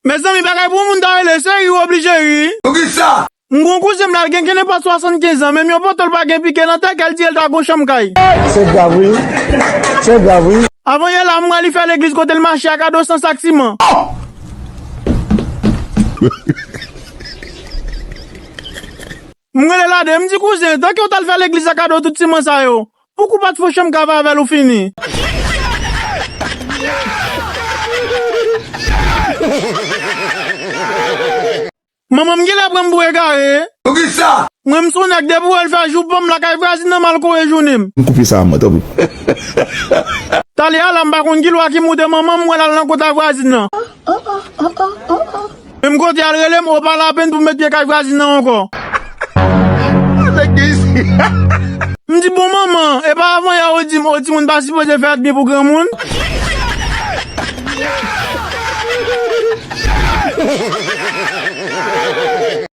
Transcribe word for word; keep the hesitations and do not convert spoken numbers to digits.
Mezanmi, bagay pou moun ta rele seri, ou oblije ri. Poukisa? M gon kouzen m la, l gen kenenpòt swasannkenz an, menm yon poto l pa gen pike nan tèt, kè l di l ta gon chanm kay. Se grav, wi. Se grav, wi. Avan yè la, m wè li fè legliz kote l mache ak kado san sak siman. M rele Lade, m di, kouzen, tanke w t al fè legliz ak kado tout siman sa yo, pouki w pa t fè yon chanm kay avè l ou fini? Manman m genlè pran m pou egare. Poukisa? Mwen m se yon nèg depi w wè l fè jou ban m lakay vwazin nan m al kore jounen m. M koupe sa a mwen, tanpri. Talè a la m pa konn ki lwa ki moute manman m, m wè l al nan kota vwazin nan. Menm kote a l rele m, o pa lapenn pou m met pye kay vwazin nan ankò. M di, bon manman, e pa avan yè ou di m, o timoun pa sipoze fè èdmi pou granmoun?